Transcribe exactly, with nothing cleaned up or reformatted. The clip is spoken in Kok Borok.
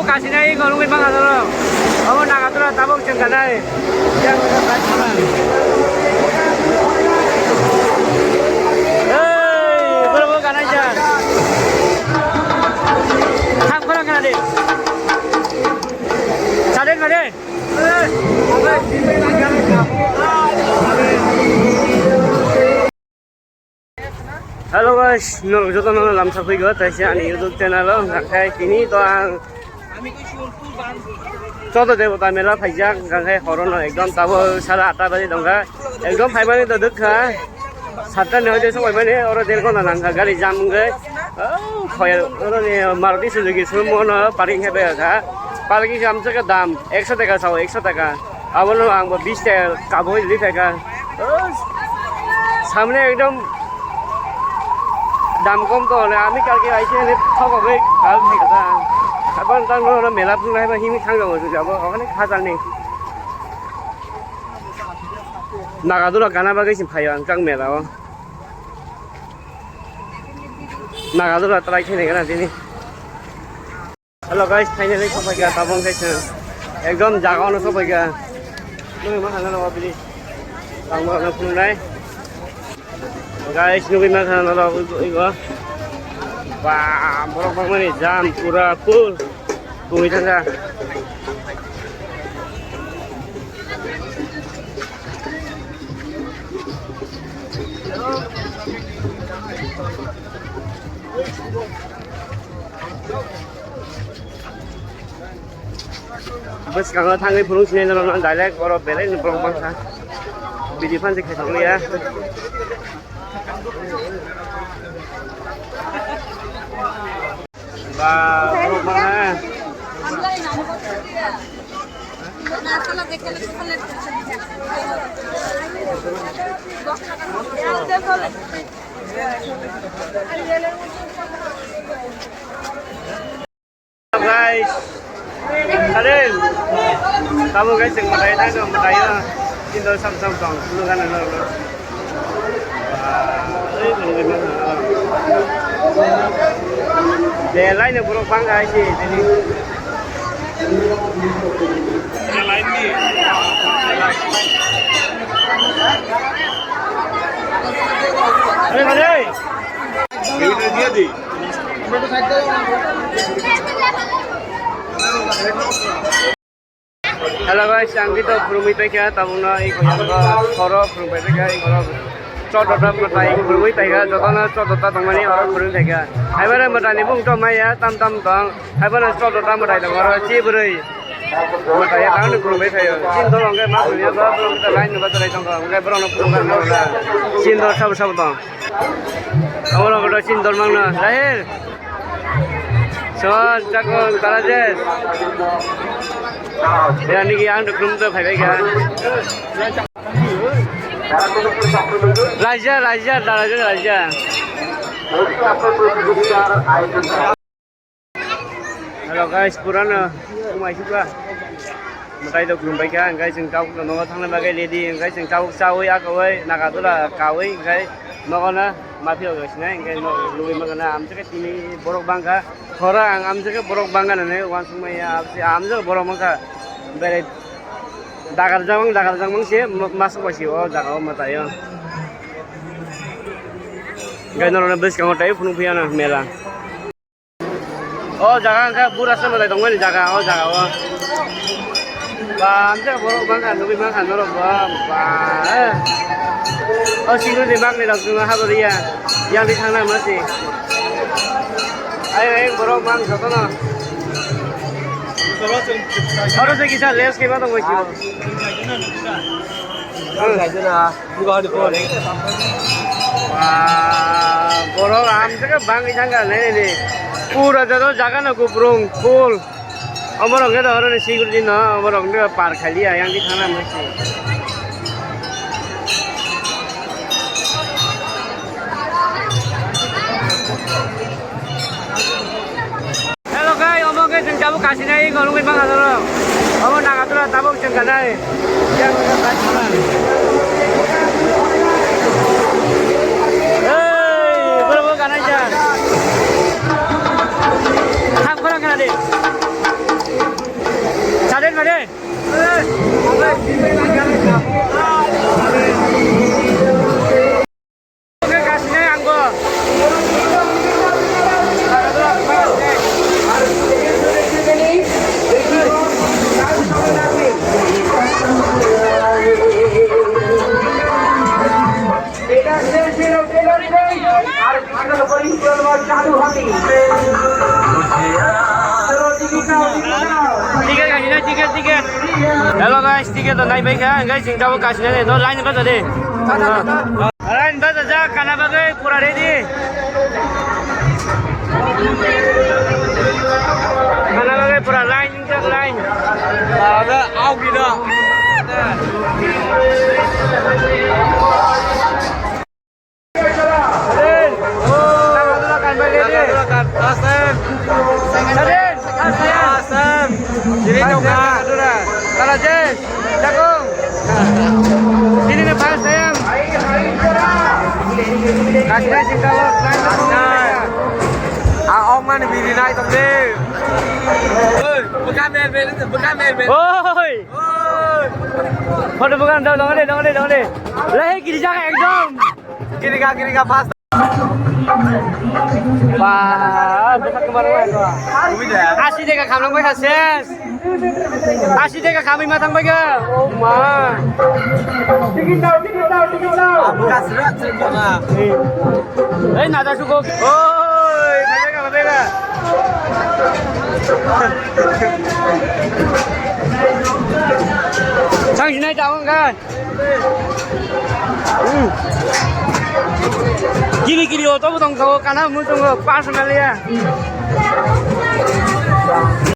Kasinai ngorungwi bang adoro. Omo Nagadura tabuk chwng kanai. Hey, boro bo kanai ja. Thang khorang kana de. Saden mare. Hello guys, norok jotono lamsa phaigo, taisa ani YouTube channel o, hwnkhe tini to ang Chodo Debota mela phaijak, hwnkhe horono ekdom tabuk sara atta baji tongkha, ekdom phaimani to dukha, satta ni hoite sobaimani, oro der ghonta nangkha gari jam wngwi, oh, khoya, oro ni Maruti Suzuki showroom o no parking khe bai kha, parking khe amsaka dam ekso taka sao, ekso taka. Abono ang bo bish taka kabui li phaikha. Oh, samne ekdom dam kom to hole ami kalke aise ne thok hoi kal phaikha ta. Abang tang no mela phung hai ba himi thang jabo jabo okhane khajalni. Nagadura gana bagwi sim phaio ang tang mela o. Nagadura try khaini gana tini. Hello guys, finally sopaikha tabuk khe chwng ekdom jaga ono sopaikha. Nugwi mankha norok bini tangma rok phunuknai. Guys, nugwi mankha norok igo. Ba, borok bangmani jam pura full. Tungwi thangkha. Bwskango thangwi phunuk sinai norokno direct oro belai ni borok bangkha. Bidi phan se khaijak liya. Ba, borok bangkha. Guys, karen, tamo guys, yang matai tang dong, matai ya, Indo sam sam dong, lu kan lo lo. Wah, eh, belai ni borok bangkha hai si, jadi. Belai ni. Hei, hei. Hello guys, ang dito phunugwi paikha, tabukno i koyang horo phunugwi paikha, i horo chodota mwtai phunugwi paikha, jotono chodota tongmani oro phunugwi paikha. Haibare mwtai ni bung to maya tam tam tong, haibare chodota mwtai tong oro chi bwrwi. Mwtai ya tangni phunugwi phaio. Chin dol hwnkhe ma phunugya ba phunugwi ta line nuga chwrai tongkha, hwnkhe borokno phunukha norokna. Chin dol sabo sabo tong. Abo rok do chin dol mangno. Rahil. Son, Chakon, Balajesh. Ya, nigi ang dukrum to phaibai kha. Raja, Raja, Raja, Raja. Hello guys, purano umai suka. Mwtai do khulumbai kha, hwnkhe chwng tabuk nogo thangna bagwi ready, hwnkhe chwng tabuk chaui, akaui, naga dula kaui, hwnkhe nogo no ma phiyok rw sinai, hwnkhe no lugui mangana, amswkhe tini borok bangkha, khoro ang amswkhe borok bangkha nani uansukmaya, amswkhe borok mangkha, berai dagarjak mang, dagarjak mang se ma-, masuk bai se o jaga o mwtai o. Hwnkhe norokno bwskango tei phunuk phiyano mela. O jaga hwnkhe bura se mwtai tongmani jaga, o jaga o. Ba, amtwi borok bangkha, nugwi mankha norok ba, ba, eh. O sindor ni bagni rok chwngno haboriya, yang di thangna masi. Ayang, ayang borok mang jotono. Oro se kisa lens kaiba tongbai sio. Wah, borok ang jaga bangwi thangkha, nai, nai, nai. Pura joto jaga no kuprung, full. Oborok khe to oro ni security no, oborok khe par khai liya, yang di thangna masi. Hello guys, omo khe chwng tabuk kasinai, ego nugwi mankha norok. Omo Nagadura tabuk chwng kanai. Yang wngkha kasinai. Hey, borok bo kanai jan. Thang khorang khna di. Ticket. Hello guys, ticket to nai bai kha, guys, jing tabo kasina ne, to line ba jade. Line ba ja, kana bagwi pura ready. Kana bagwi pura line, line. Ada au gida. Oi! Photo bukan, dong, dong, dong, dong, dong. Lahai giri jaga ekdom. Giri ga, giri ga, fast. Ba, bwsa kwbangma. Asi dega khamlangbai kha ses. Asi dega khamwi ma thangbai kha. Oh ma. Abo kasra, kasra. Ei, naja suko. Oi, naja khambai kha. Sang sinai tawang kan. Hmm. Kiri kiri o tobo tong tong kana mu tong personal ya.